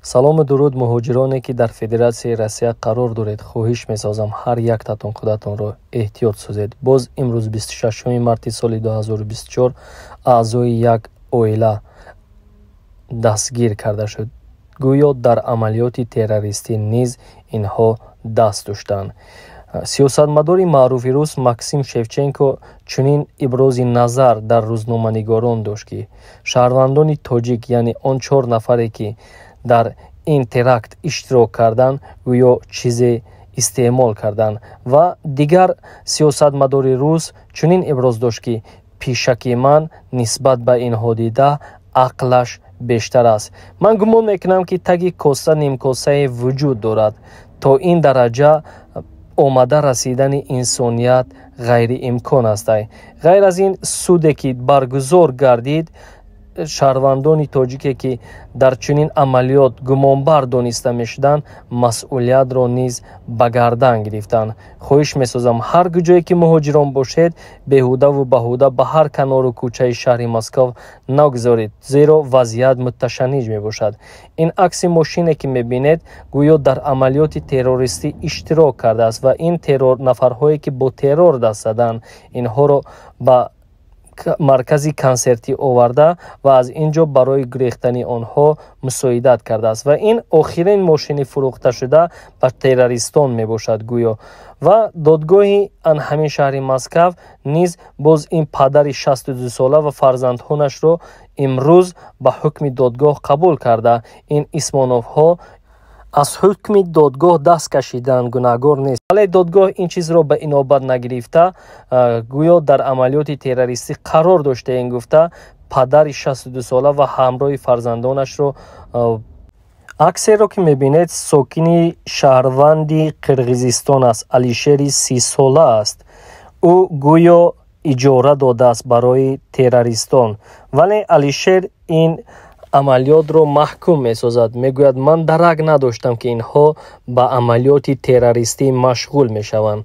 Салому дуруд, муҳоҷироне, ки дар Федератсияи Россия қарор доред. Хоҳиш месозам, ҳар яктатон худатонро эҳтиёт созед. Боз имрӯз, 26 марти соли 2024, аъзои як оила дастгир карда шуд. Гӯё дар амалиёти террористӣ низ инҳо даст доштанд. Сиёсатмадори маъруфи рус Максим Шевченко чунин ибрози назар дар рӯзноманигорон дошт, ки шаҳрвандони тоҷик, яъне он чор нафаре, ки дар ин теракт иштирок карданд, гӯё чизе истеъмол карданд. Ва дигар сиёсатмадори рус чунин иброз дошт, ки пишаки ман нисбат ба инҳо дида ақлаш бештар аст. Ман гумон мекунам, ки таги коса нимкосае вуҷуд дорад. То ин дараҷа омада расидани инсоният ғайриимкон аст. Ғайр аз ин, суде ки баргузор гардид, шаҳрвандони тоҷике, ки дар чунин амалиёт гумонбар дониста мешуданд, масъулиятро низ ба гардан гирифтанд. Хоҳиш месозам, ҳар куҷое ки муҳоҷирон бошед, беҳудаву баҳуда ба ҳар канору кӯчаи шаҳри Москов нагузоред, зеро вазъият муташанниҷ мебошад. Ин акси мошине, ки мебинед, гӯё дар амалиёти террористӣ иштирок кардааст ва ин террор нафарҳое, ки бо террор даст заданд, инҳоро ба маркази консертӣ оварда ва аз ин ҷо барои гурехтани онҳо мусоидат кардааст. Ва ин охирин мошини фурӯхташуда ба террористон мебошад гӯё. Ва додгоҳи ан ҳамин шаҳри Москав низ боз ин падари 62сола ва фарзандҳонашро имрӯз ба ҳукми додгоҳ қабул карда. Ин Исмоновҳо аз ҳукми додгоҳ даст кашиданд, гунаҳгор нест, вале додгоҳ ин чизро ба инобат нагирифта, гӯё дар амалиёти террористӣ қарор доштаем гуфта, падари 62сола ва ҳамроҳи фарзандонашро. Аксеро, ки мебинед, сокини шаҳрванди Қирғизистон аст, Алишери 30сола аст. Ӯ гӯё иҷора додааст барои террористон, вале Алишер ин амалиётро маҳкум месозад. Мегӯяд: «Ман дарак надоштам, ки инҳо ба амалиёти террористӣ машғул мешаванд».